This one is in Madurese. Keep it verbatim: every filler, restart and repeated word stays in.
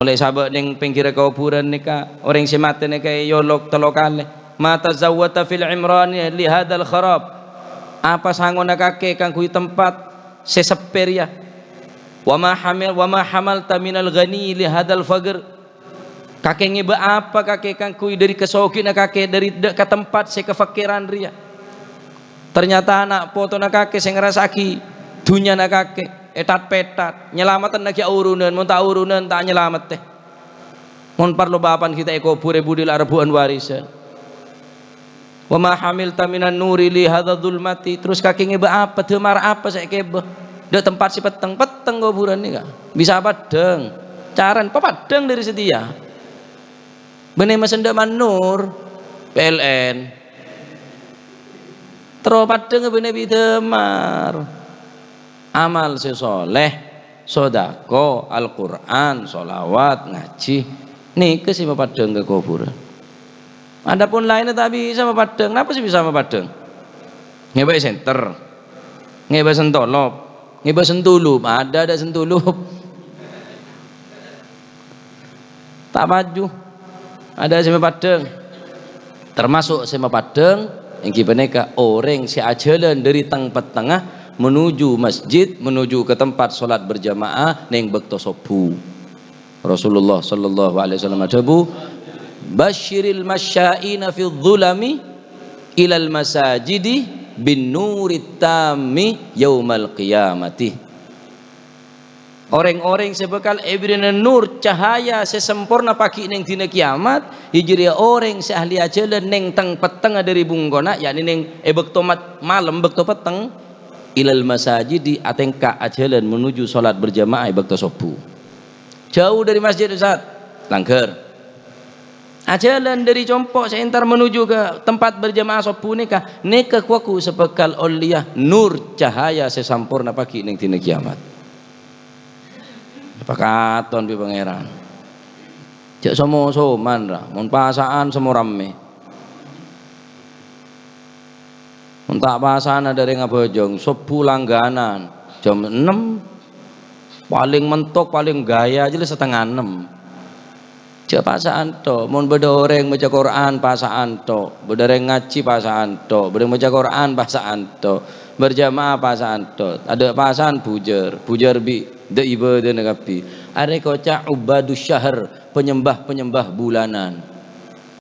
Ollè sabâ' neng pèngghirra kobhurân nèka, orèng sè matè nèka èyolok tello kalè. "Ma tazawwata fil imrani li hadzal kharab?" Apa sangona kakè kaangghuy tempat sè seppè rèya? "Wa ma hamil-, wa ma hamalta minal ghani li hadzal faqr?" Kakè ngèbâ apa kakè kaangghuy dhâri kasoghina kakè dhâri dâ' ka tempat sè kafakkèran rèya? Ternyata ana' potona kakè sè ngarassa'aghi dhunnyana kakè, ètat-pètat, nyalamettennaghi aoronan, mon ta' aoronan, ta' nyalamettè. Mon parlo bapa'na ghi' ta' èkobhurè budi la rebbhu'ân warisan. "Wa ma hamilta minan nuri li hadza dzulmati?" Terros kakè ngèbâ apa, dâmar apa sè èkèbâ? Dâ' tempat sè petteng, petteng kobhurân nèka. Bisa paddhâng. Carana papaddhâng dhâri satèya. Bânnè masendhâ' man-nur, P L N. Terro paddhâng bânnè bi' dâmar. Amal sè soleh, sodako, Al-Qur'an, sholawat, ngajhi. Nèka sè mapaddhâng ka kobhurân. Adapun laènna ta' bisa mapaddhâng. Napa sè bisa mapaddhâng? Ngèbâ senter. Ngèbâ sentolop. Ngèbâ sentulup. Adâ, adâ sentulup. Ta' paju. Adâ sè mapaddhâng. Termasuk sè mapaddhâng èngghi panèka orèng sè ajhâlân dhâri teng-pettengnga menuju masjid, menuju ka tempat sholat berjamaah neng bâkto sobbhu. Rasulullah sallallahu alaihi wasallam adhâbu, "Basyiril masyaina fidz dzulami ilal masajidi bin nurit tammi yaumal qiyamati." Orèng-orèng sè bhâkal èbèrri'ana nur cahaya sè samporna pagghi' neng dina kiyamat, jârèya orèng sè ahli ajhâlân neng teng-pettengnga dhâri bungkona, yakni neng è bâkto mat-, malem, bâkto petteng, ilal masajidi, atèngka ajhâlân menuju sholat berjamaah è bâkto sobbhu. Jhâu dhâri masjid, Ustaz. Langghâr. Ajhâlân dhâri compo' sè entar menuju ka tempat berjamaah sobbhu nèka, nèka kowaku sè bhâkal ollèya nur cahaya sè samporna pagghi' neng dina kiyamat. Pakaton bi' Pangèran. Jhâ' somo-soman, ra, mon pasa'an somo rammè. Mon ta' pasa'an adâ' rèng abhâjâng, sobbhu langganan, jam ennem. Palèng mentok, palèng ghâjâ jâ la setengah ennem. Jhâ' pasa'an to', mon bâdâ orèng maca Qur'an, pasa'an to', bâdâ orèng ngajhi, pasa'an to', bâdâ orèng maca Qur'an, pasa'an to', berjamaah, pasa'an to', adâ' pasa'an bujâr, bujâr bi' dâ' ibâdâna kabbhi. Arè koca' ubadus syahr, penyembah-penyembah bulanan.